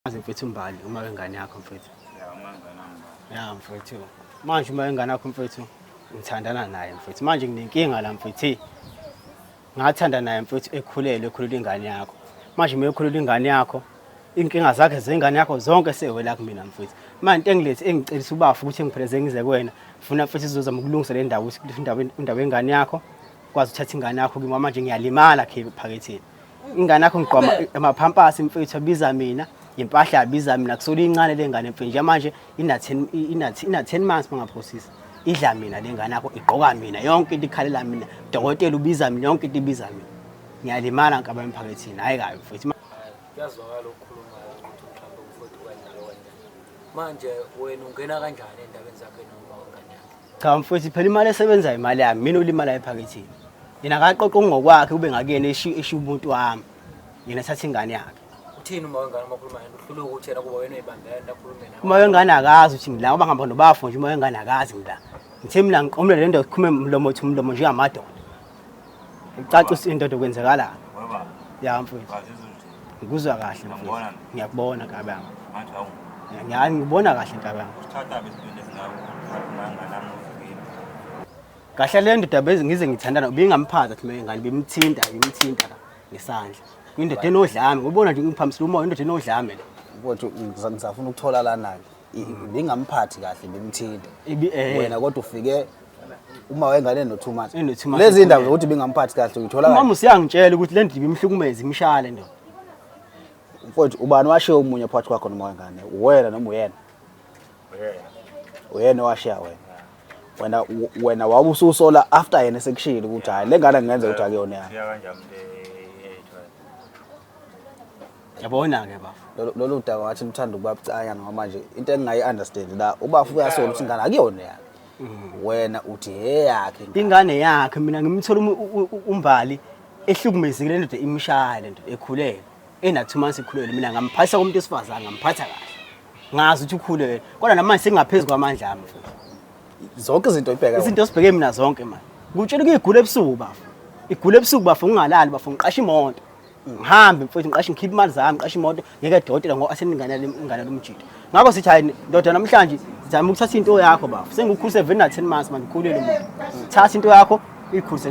Yazi mfethu uMbali uma wengane yakho mfethu. Ya uma ngane wami. Ya mfethu. Manje uma wengane yakho mfethu ngithandana naye mfethu. Manje nginenkinga la mfethu. Ngathanda naye mfethu ekhulelwe ekhulelwe ingane yakho. Manje uma ekhulelwe ingane yakho inkinga zakhe zengane yakho zonke sewela kumina mfethu. Manje into engilethe engicelisa ubafu ukuthi ngipheleze ngize kuwena. Funa mfethu sizozama ukulungisa le ndawo ukuthi indaba indaba yengane yakho kwazi uthatha ingane yakho kimi manje ngiyalimala khipha phaketheni. Ingane yakho ngiqoma amaphampasi mfethu abiza mina, impahla abiza mina kusola incane le ngane mfethu. Nje manje ina 10 ina ina 10 months mangaphosisa. Idla mina le ngane yakho igqoka mina yonke into ikhalela mina. Dokotela ubiza mina yonke into ibiza mina. Ngiyalimala nkaba emphakethini. Hayi kabi mfethu. Kuyazwakala okukhulumayo ukuthi mhlawumbe umfowethu kanjalo kanjani. Manje wena ungena kanjani endabeni zakhe noma wengane yakhe? Cha mfowethu phela imali esebenzayo imali yami mina olimala ephakethini. Yena akaqoqa okungokwakhe kube ngakuyena eshiya eshiya umuntu wami. Yena ethatha ingane yakhe. Uthini uma wengane uma ukhuluma yena uhlulwe ukuthi yena kuba wena uyibambela into akhulume nawe. Uma wengane akazi ukuthi ngila ngoba ngihamba nobafo nje uma wengane akazi ngila. Ngithe mina ngiqomule le ndoda ikhulume mlomo thi umlomo njengamadoda. Icacisa indoda kwenzakalani. Ngoba Ya mfowethu. wazizwa nje. Ngikuzwa kahle mfowethu. Uyangibona? Ngiyakubona nkabi yami. Manje awu. Ngiyakubona kahle nkabi yami. Usithatha besibili esingawo. Uthatha uma ngane wami uvikile. Kahle le ndoda beze ngize ngithandana ubingamphatha thi mina ingane bimthinta bimthinta la ngesandla. Indoda enodlame ubona nje ngiphambisela umoya indoda enodlame le. Mfowethu ngisafuna ukuthola lana-ke ibingamphathi kahle bimthinta Ibi eh wena kodwa ufike uma wengane no-2 months Eno-two months lezi ndaba zokuthi ibingamphathi kahle uyithola Umama kahle usiyangitshela ukuthi le ndoda ibimhlukumeza imshaya le ndoda. mfowethu ubani washiya omunye phakathi kwakho noma wengane uwena noma uyena Uyena. Uyena owashiya wena. Wena wena wabe ususola after yena esekushilo ukuthi hayi le ngane kungenzeka ukuthi akuyona yakhe. Ushiya kanjani umuntu eyethwele? Yabona ke bafo. Lolu daba ngathi luthanda ukuba bucanyana ngoba manje into engingayi-understand la ubafu uyasola ukuthi ingane akuyona yakhe. Wena uthi eyakhe ingane. Ingane yakhe mina ngimthola uMbali ehlukumezekile le ndoda imshaya le ndoda ekhulelwe. Ena 2 months ekhulelwe mina ngamphathisa komuntu wesifazane ngamphatha kahle. Ngazi ukuthi ukhulelwe kodwa namanje sengingaphezu kwamandla ami futhi. Zonke izinto ibheka Izinto sibheke mina zonke manje. Ngikutshela ukuyigula ebusuku bafo. Igula ebusuku bafo ngingalali bafo ngiqasha imoto. Ngihambe mfowethu ngiqashe ngikhiphe imali zami ngiqashe imoto ngeke dokotela ngoba aseningane ingane lomjito. Ngakho sithi hayi ndoda namhlanje sizama ukuthatha into yakho bafo. Sengikukhulise vele na 10 months manje ukhulele umuntu. Thatha into yakho uyikhulise.